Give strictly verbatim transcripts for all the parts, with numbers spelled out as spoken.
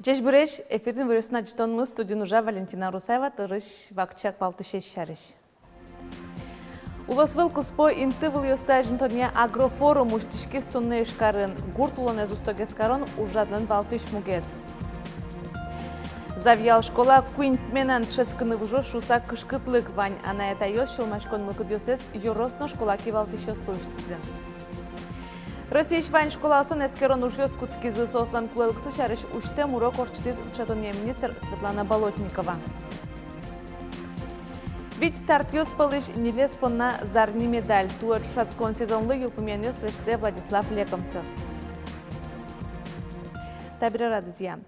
Ӟечбуресь! Эфирын «Иворъёс» но ӝытонмы, студиын ужа Валентина Русаева. Табере вакчияк валтӥсез сярысь. Улосвыл куспо интывылъёсты азинтонъя агрофорум усьтӥськиз туннэ Ижкарын. Гурт улонэз устогес карон — ужрадлэн валтӥсь мугез. Завьял школа куинь сменаен дышетскыны выжоз шуыса кышкытлык вань. Анай-атайёс сюлмаськон мылкыдъёссэс ёрос но школа кивалтӥсьёслы усьтӥзы. Россиысь вань школаосын эскерон ужъёс кутскизы. Соослэн кулэлыксы сярысь усьтэм урок ортчытӥз дышетонъя министр Светлана Болотникова. Вить стартъёс пӧлысь ньылез понна зарни медаль. Туэ ӵошатскон сезонлы йылпумъянъёс лэсьтэ Владислав Лекомцев. Табере радызъя.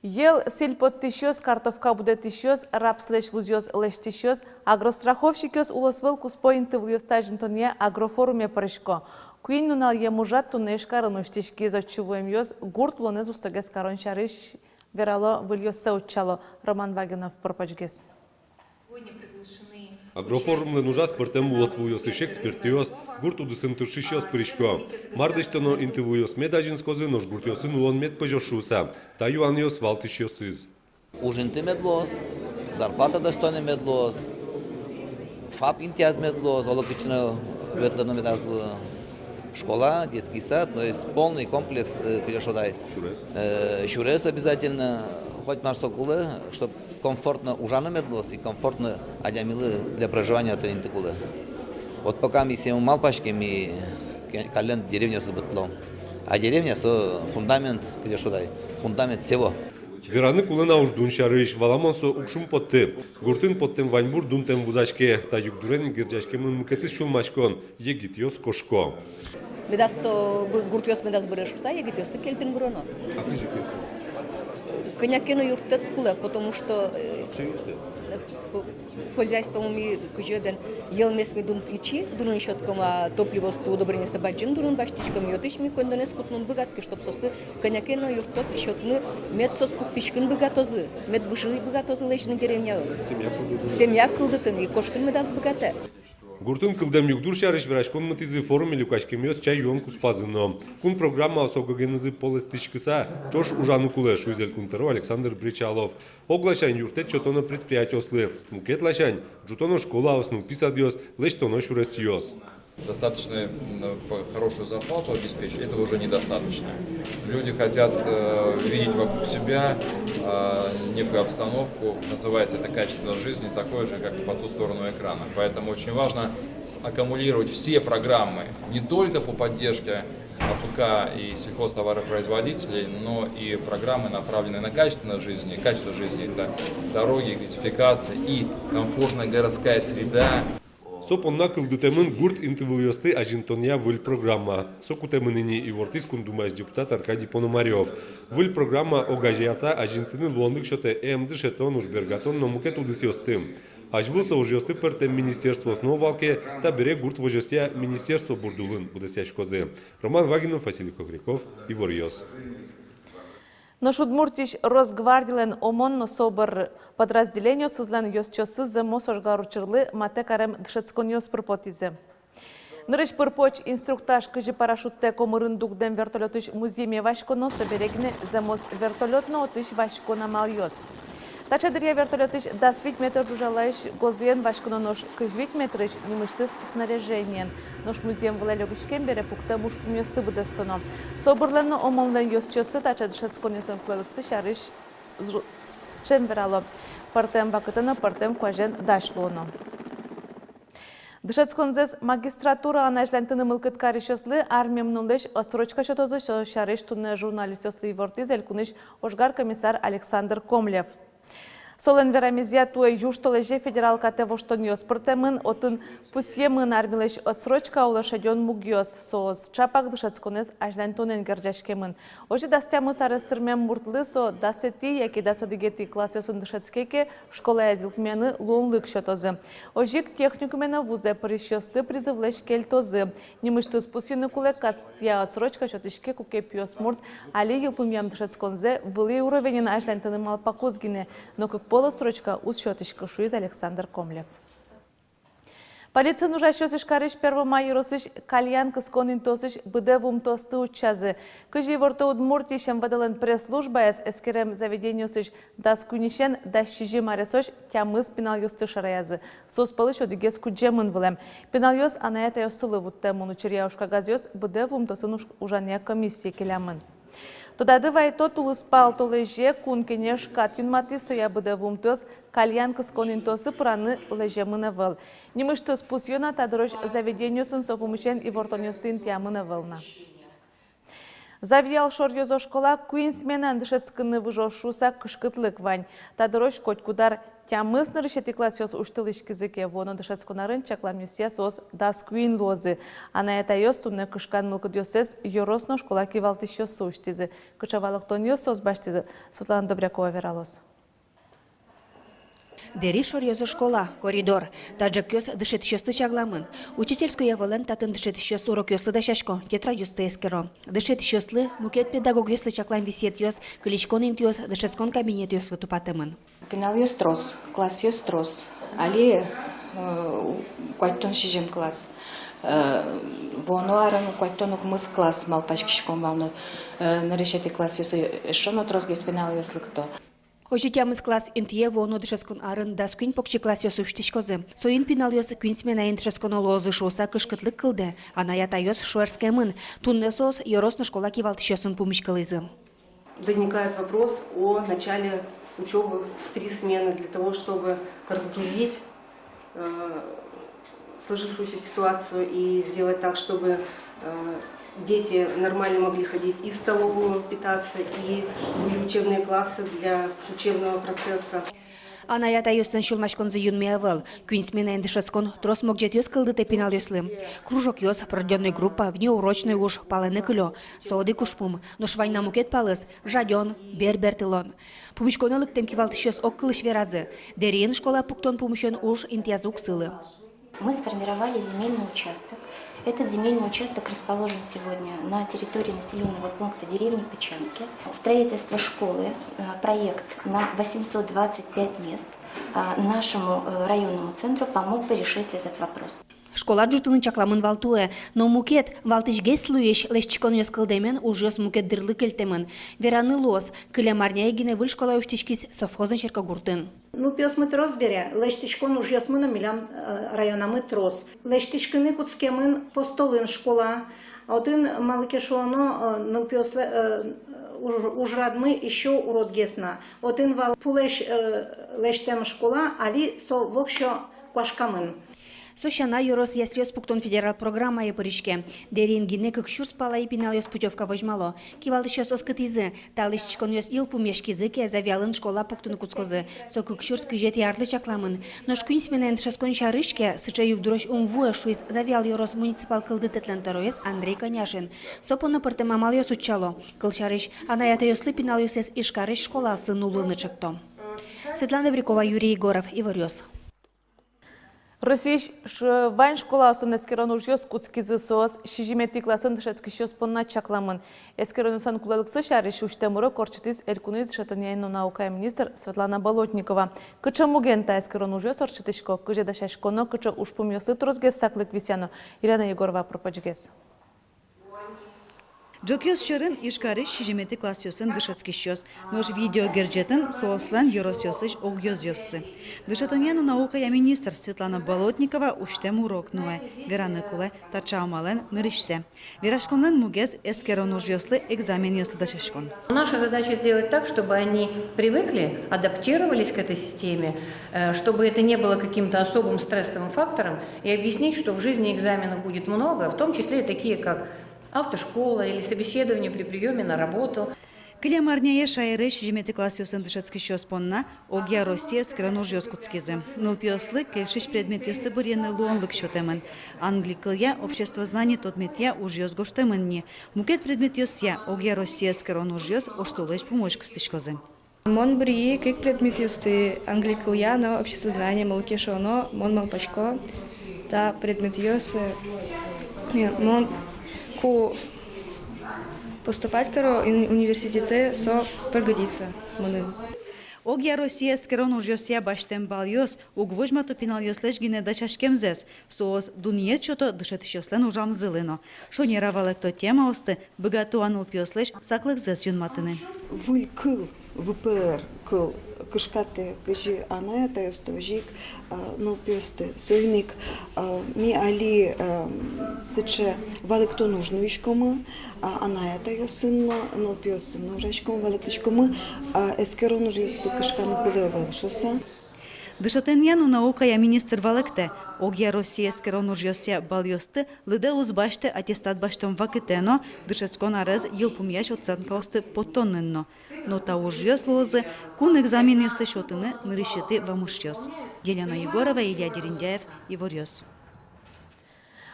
Йӧл сӥль поттӥсьёс, картовка будэтӥсьёс, рапслэсь вузъёс лэсьтӥсьёс, агростраховщикъёс улосвыл куспо интывылъёсты азинтонъя агрофоруме пырисько. Куинь нуналъем ужрад туннэ Ижкарын усьтӥськиз. Отчы вуэмъёс гурт улонэз устогес карон сярысь верало, выльёссэ утчало. Роман Вагинов пыр-почгес. Агрофорумлэн ужаз пӧртэм улосвылъёсысь экспертъёс, гурт удысын тыршисьёс пырисько. Мар лэсьтоно, интывылъёс мед азинскозы, нош гуртъёсын улон мед пӧзёз шуыса. Та юанъёс валтӥсьёсыз. Уж инты мед луоз, зарплата достойный мед луоз, ФАП интыяз мед луоз, оло кытчы но ветлыны медаз луы, школа, детский сад, то есть полный комплекс, э, кызьы шуод ай. Сюрес. Э, сюрес обязательно, хоть мар со кулэ, чтоб комфортно ужаны мед луоз и комфортно адямилы для проживания отын инты кулэ. Вот пока ми сое ум малпаське, ми ке-, каллен деревняосыз быдтылом. А деревня — со фундамент, кызьы шуод ай, фундамент всего. Вераны кулэ на уждун сярысь. Валамон, со уг шумпотты. Гуртын поттэм ваньбур дунтэм вузаське. Та югдурен ик герӟаськемын мукетыз сюлмаськон: егитъёс кошко. Медаз со бы-, гуртъёс медаз быре шуыса, егитъёсты кельтыны выроно. А кызьы ке? Кӧня ке но юрттэт кулэ, потому что, э, хо-, хозяйствомы ми кызьы бен, йӧлмес ми дун ичи дунын сётӥськом, а топливоосты, удобрениосты бадӟым дунын басьтӥськом, и отысь ми коньдонэз кутыны ум быгатэ ке, чтоб соосты кӧня ке но юрттэт сётыны, мед соос пуктӥськыны быгатозы, мед выжы быгатозы лэзьыны деревняын. Семья кылдытыны. Семья кылдытыны, и кошкыны медаз быгатэ. Гуртын кылдэм югдур сярысь вераськон мытӥзы форуме люкаськемъёс чай юон куспазы но. Кун программаос ог-огенызы полэстӥськыса ӵош ужаны кулэ, шуиз Элькун тӧро Александр Бречалов. Ог ласянь юрттэт сётоно предприятиослы, мукет ласянь ӝутоно школаос, нылпи садъёс, лэсьтоно сюресъёс. Достаточно, м, п-, хорошую зарплату обеспечить, этого уже недостаточно. Люди хотят, э, видеть вокруг себя, э, некую обстановку, называется это качество жизни, такое же, как и по ту сторону экрана. Поэтому очень важно с-, аккумулировать все программы, не только по поддержке АПК и сельхозтоваропроизводителей, но и программы, направленные на качественную жизнь, качество жизни. Это дороги, газификация и комфортная городская среда. Со понна кылдытэмын гурт интывылъёсты азинтонъя выль программа. Со кутэмын ини, ивортӥз Кун Думаысь депутат Аркадий Пономарёв. Выль программа огазеяса азинтыны луонлык сётэ эм дышетон, уж бергатон но мукет удысъёсты. Азьвыл со ужъёсты пӧртэм министерствоос но вал ке, табере гурт возёсъя министерство бурд улын быдэсъяськозы. Роман Вагинов, Василий Кокряков, «Иворъёс». Нош Удмуртиысь Росгвардилэн ОМОН но СОБР подразделениосызлэн ёзчиоссы зэмос ожгар учырлы матэ карем дышетсконъёс пыр потӥзы. Нырысь пыр-поч инструктаж, кызьы парашюттэк омырын дугдэм вертолётысь музъеме васьконо, собере гинэ зэмос вертолёт но отысь васькон амалъёс. Таӵе дыръя вертолётысь дас вить метр ӝужалаысь гозыен васьконо, нош кызь вить метрысь нимысьтыз снаряжениен. Нош музъем вылэ лёгиськем бере пуктэм ужпумъёсты быдэстоно. СОБРлэн но ОМОНлэн ёзчиоссы таӵе дышетсконъёслэн кулэлыксы сярысь зу-, ӵем верало. Пӧртэм вакытэ но пӧртэм куазен дась луоно. Дышетсконзэс магистратураын азьланьтыны мылкыд карисьёслы армие мынонлэсь отсрочка сётозы. Со сярысь туннэ журналистъёслы ивортӥз элькунысь ожгар комиссар Александр Комлев. Солэн верамезъя, туэ южтолэзе федерал катэ воштонъёс пыртэмын, отын пусъемын армилэсь отсрочка улэ шедён мугъёс, соос чапак дышетсконэз азьланьтонэн герӟаськемын. Озьы дас тямыс арес тырмем муртлы со дасэтӥ яке дас одӥгетӥ классъёсын дышетске ке, школаез йылпумъяны луонлык сётозы. Озьы ик техникуме но вузэ пырисьёсты призывлэсь кельтозы. Нимысьтыз пусйыны кулэ, катъя отсрочка сётӥське, куке пиосмурт али йылпумъям дышетсконзэ вылӥ уровеньын азьланьтыны малпакуз гинэ, но кык пол отсрочка уз сётӥськы, шуиз Александр Комлев. Полициын ужасьёс Ижкарысь Первомай ёросысь кальян кыскон интыосысь быдэ вуымтэосты утчазы. Кызьы ивортэ «Удмуртиысь МВД»-лэн пресс-службаез, эскерем заведениосысь дас куиньысен дас сизьым аресозь тямыс пиналъёсты шараязы. Соос пӧлысь одӥгез кудӟемын вылэм. Пиналъёс анай-атайёссылы вуттэмын. Учыръя ужкагазъёс быдэ вуымтэосын уж-, ужанъя комиссие келямын. Тодады вайто, тулыспал толэзе Кун Кенеш кат юнматӥз, соя быдэ вуымтэос кальян кыскон интыосы пыраны лэземын ӧвӧл. Нимысьтыз пусйоно, та дырозь заведениосын со пумысен ивортонъёсты интыямын ӧвӧл на. Завьял шоръёзо школа куинь сменаен дышетскыны выжоз шуыса кышкытлык вань. Та дырозь котькуд ар тямыс нырысетӥ классъёс усьтылӥськизы ке, вуоно дышетскон арын чакламъёсъя соос дас куинь луозы. Анай-атайёс туннэ кышкан мылкыдъёссэс ёрос но школа кивалтӥсьёссы усьтӥзы. Кыӵе валэктонъёс соос басьтӥзы, Светлана Добрякова вералоз. Дэри шоръёзо школа, коридор. Та ӝӧкъёс дышетӥсьёслы чакламын. Учительской ӧвӧлэн татын дышетӥсьёс урокъёслы дасясько, тетрадьёсты эскеро. Дышетӥсьёслы, мукет педагогъёслы чаклам висъетъёс кылиськон интыос, дышетскон кабинетъёслы тупатэмын. Пиналъёс трос, классъёс трос. Али, э, куатьтон сизьым класс. Э, вуоно арын куатьтон укмыс класс малпаськиськом вал но, э, нырысетӥ классъёсы эшшо но тросгес пиналъёс лыкто. Озьы тямыс класс интые вуоно дышетскон арын дас куинь покчи классъёс усьтӥськозы. Соин пиналъёс куинь сменаен дышетсконо луозы шуыса кышкытлык кылдэ. Анай-атайёс шуэрскемын. Туннэ соос ёрос но школа кивалтӥсьёсын пумиськылӥзы. Возникает вопрос о начале учёбы в три смены для того, чтобы разгрузить э, сложившуюся ситуацию и сделать так, чтобы, э, дети нормально могли ходить и в столовую питаться, и были учебные классы для учебного процесса. Анай-атайёслэн сюлмаськонзы юнме ӧвӧл. Куинь сменаен дышетскон трос могӟетъёс кылдытэ пиналъёслы. Кружокъёс, продлённой группа, внеурочной уж палэнэ кылё. Со одӥг ужпум. Нош вань на мукет палыз: жадён, бер бертылон. Пумиськонэ лыктэм кивалтӥсьёс огкылысь веразы: Дэриын школа пуктон пумысен уж интыязы уг сылы. Мы сформировали земельный участок. Этот земельный участок расположен сегодня на территории населённого пункта деревни Пычанки. Строительство школы, э, проект на восемьсот двадцать пять мест, а, нашему, э, районному центру помог бы решить этот вопрос. Школа ӝутыны чакламын вал туэ, но мукет, валтӥсьгес луись лэсьтӥськонъёс кылдэмен ужъёс мукет дырлы кельтэмын. Вераны луоз, кылем арняе гинэ выль школа усьтӥськиз совхозын, Черкогуртын. Ну, пиосмы трос бере, лэсьтӥськон ужъёсмы но милям, э, районамы трос. Лэсьтӥськыны кутскемын Постолын школа. Отын, малы ке шуоно, э, нылпиослы, э, уж-, ужрадмы ещё уродгес на. Отын вал пулэсь, э, лэсьтэм школа, али со воксё куашкамын. Со сяна ёрос яслиос пуктон федерал программае пыриське. Дэриын гинэ кык сюрс пала пиналъёс путёвка возьмало. Кивалтӥсьёс оскытӥзы: та лэсьтӥськонъёс йылпумъяськизы ке, Завьялын школа пуктыны кутскозы. Со кык сюрс кызетӥ арлы чакламын. Нош куинь сменаен дышетскон сярысь ке, сыӵе югдурозь ум вуэ, шуиз Завьял ёрос муниципал кылдытэтлэн тӧроез Андрей Коняшин. Со понна пӧртэм амалъёс утчало. Кылсярысь, анай-атайёслы пиналъёссэс Ижкарысь школаосы нуллыны чекто. Светлана Добрякова, Юрий Егоров, Иворъёс. Россиысь ш-, вань школаосын эскерон ужъёс кутскизы. Соос сизьыметӥ классын дышетскисьёс понна чакламын. Эскеронъёслэн кулэлыксы сярысь усьтэм урок ортчытӥз элькунысь дышетонъя но наукая министр Светлана Болотникова. Кыӵе муген та эскерон ужъёс ортчытӥсько, кызьы дасяськоно, кыӵе ужпумъёслы тросгес саклык висъяно, Елена Егорова пыр-почгес. Ӝӧкъёс сьӧрын Ижкарысь сизьыметӥ классъёсын дышетскисьёс. Нош видеогерӟетын соослэн ёросъёсысь огъёзъёссы. Дышетонъя но наукая министр Светлана Болотникова усьтэм урок нуэ. Вераны кулэ, таӵе амалэн нырысьсэ. Вераськонлэн мугез — эскерон ужъёслы экзаменъёсты дасяськон. Наша задача сделать так, чтобы они привыкли, адаптировались к этой системе, э, чтобы это не было каким-то особым стрессовым фактором, и объяснить, что в жизни экзаменов будет много, в том числе и такие, как автошкола или собеседование при приёме на работу. Кылем арняе шаере сизьыметӥ классъёсын дышетскисьёс понна огъя Россия эскерон ужъёс кутскизы. Нылпиослы кельшись предметъёсты быръены луонлык сётэмын. Англи кылъя, обществознание тодметъя ужъёс гожтэмын ни. Мукет предметъёсъя огъя Россия эскерон ужъёс оштолэзь пумозь кыстӥськозы. Мон быръи кык предметъёсты: англи кылъя но обществознание. Малы ке шуоно, мон малпасько, та предметъёс, э, мон ку поступать каро ин-, университетэ, со пригодится мыным. Огъя Россия эскерон ужъёсъя басьтэм балъёс уг возьмато пиналъёслэсь гинэ дасяськемзэс, соос дунъет сёто дышетӥсьёслэн ужамзылы но. Шонер-а валэкто темаосты, быгато-а нылпиослэсь саклыкзэс юнматыны. Выль кыл, В П Р кыл кышкатэ, кызьы анай-атайёсты озьы ик, а, нылпиосты. Соин ик, а, ми али, а, сыӵе валэктон уж нуиськомы, а, анай-атайёсын но, нылпиосын но ужаськом, валэктӥськомы, а, эскерон ужъёсты кышканы кулэ ӧвӧл шуыса. Дышетонъя но наукая министр валэктэ: огъя Россия эскерон ужъёсъя балъёсты лыдэ уз басьтэ аттестат басьтон вакытэ но, дышетскон арез йылпумъясь оценкаосты поттонын но. Но та ужъёс луозы кун экзаменъёсты сётыны нырысетӥ вамышъёс. Елена Егорова, Илья Дерендяев, «Иворъёс».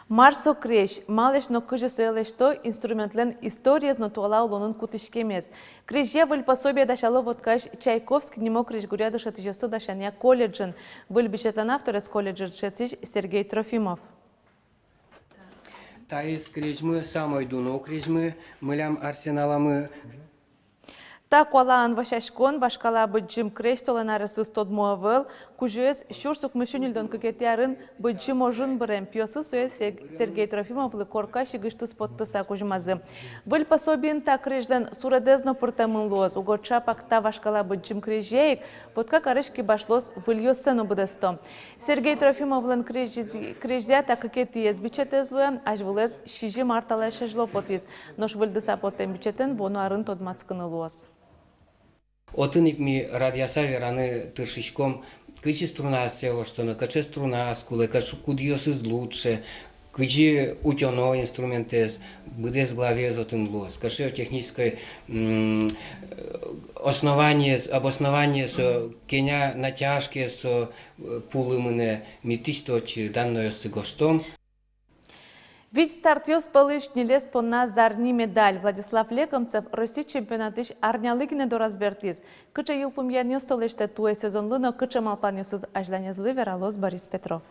Мар со крезь, малэсь но кызьы сое лэсьто, инструментлэн историез но туала улонын кутӥськемез. Крезья выль пособие дасяло Воткаысь Чайковский нимо крезьгуръя дышетӥсьёсты дасянъя колледжын. Выль бичетлэн авторез — колледжын дышетӥсь Сергей Трофимов. Таиз крезьмы самой дуно крезьмы милям арсеналамы. Та куалаын вӧсяськон, вашкала быдӟым крезь, солэн аресыз тодмо ӧвӧл. Кузёез сюрс укмыссю ньыльдон кыкетӥ арын Быдӟым ожын бырем. Пиосы сое Сер-, Сергей Трофимовлы корка сигысьтыз поттыса кузьмазы. Выль пособиын та крезьлэн суредэз но пыртэмын луоз. Уго чапак та вашкала быдӟым крезья ик Вотка карысь кибашлыос выльёссэ но быдэсто. Сергей Трофимовлэн крезьз-, крезьзэ та кыкетӥез бичетэз луэ, азьвылэз сизьым ар талэсь азьло потӥз. Нош выльдыса потэм бичетэн вуоно арын тодматскыны луоз. Отын ик ми радъяса вераны тыршиськом, кызьы струнаоссэ воштоно, кыӵе струнаос кулэ, кыӵе, кудъёсыз лучше, кызьы утёно инструментэз, быдэс главаез отын луоз, кыӵе технической, м, основаниез, обоснованиез, со кӧня натяжкаез со, э, пулы мынэ, ми тӥни отчы данныйёсты гожтом. Вить стартъёс пӧлысь ньылез понна зарни медаль. Владислав Лекомцев Россия чемпионатысь арнялы гинэ дораз бертӥз. Кыӵе йылпумъянъёс со лэсьтэ туэ сезонлы но кыӵе малпанъёсыз азьланезлы, вералоз Борис Петров.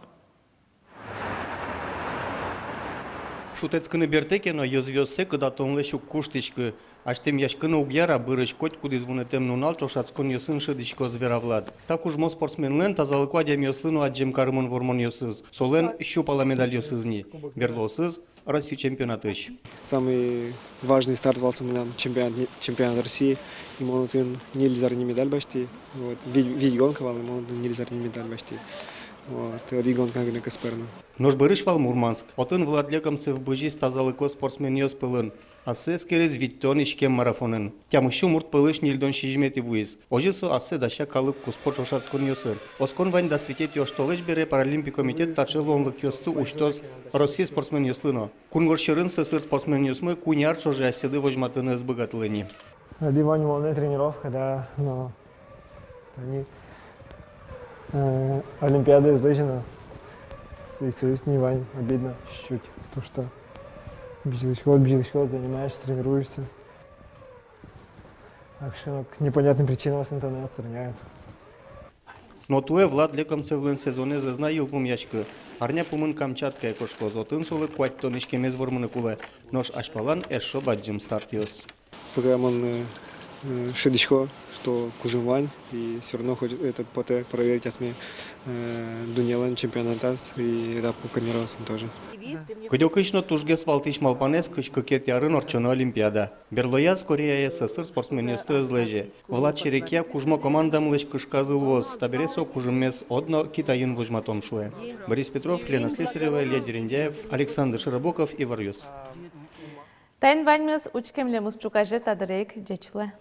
Шутэтскыны бертэ ке но, йӧзвиоссэ кыдатонлэсь уг куштӥськы. Азьтэмъяськыны уг яра, бӧрысь котькудӥз вунэтэм нунал ӵошатсконъёсын шӧдӥськоз, вера Влад. Та кужмо спортсменлэн тазалыко адямиослы но адӟем карымон вормонъёсыз, солэн сю пала медальёсыз ни. Берлоосыз Россия чемпионатысь. Самый важный старт вал со мынам, чемпионат ми-, чемпионат России. И мон отын ньыль зарни медаль басьтӥ. Вот. Вить, вить гонка вал, и мон отын ньыль зарни медаль басьтӥ. Вот. Одӥг гонка гинэ кӧс пӧрмы. Нош бӧрысь вал Мурманск. Отын Влад Лекомцев бызиз тазалыко спортсменъёс пӧлын. Ассэ эскериз витьтон иськем марафонын. Тямыссю мурт пӧлысь ньыльдон сизьыметӥ вуиз. Озьы со ассэ дася калык куспо ӵошатсконъёсы. Оскон вань дас витетӥ оштолэзь бере Паралимпик комитет таӵе луонлыкъёсты усьтоз Россия спортсменъёслы но. Кунгож сьӧрын сӧсыр спортсменъёсмы куинь ар ӵоже асьсэды возьматыны ӧз быгатылэ ни. Одӥг вань улонэ тренировка, да, но тани, э, олимпиадаез лэзьыны, со-, соиз ни вань, обидно чуть-чуть. То, что бызьылӥськод, бызьылӥськод, занимаешься, тренируешься. А кыӵе ке но непонятный причинаосын тонэ отстраняют. Но туэ Влад Лекомцевлэн сезонэз ӧз на йылпумъяськы. Арня пумын Камчаткае кошкоз, отын солы куатьтон иськемез вормыны кулэ. Нош азьпалан эшшо бадӟым стартъёс. Пока мон, э, э, шӧдӥсько, что кужым вань, и всё равно хоть этот потэ проверить асме, э, дуннелэн чемпионатаз и этап Кубка мираосын тоже. Кыдёкысь но тужгес валтӥсь малпанэз кызь кыкетӥ арын ортчоно Олимпиада. Берлояз Кореяе сӧсыр спортсменъёсты ӧз лэзе. Влад серекъя, кужмо командамылэсь кышказы луоз, табере со кужыммес одно Китайын возьматом шуэ. Борис Петров, Лена Слесарева, Илья Дерендяев, Александр Широбоков, «Иворъёс». Таин ваньмыз, учке милемыз ӵуказе та дыре ик, ӟеч луэ.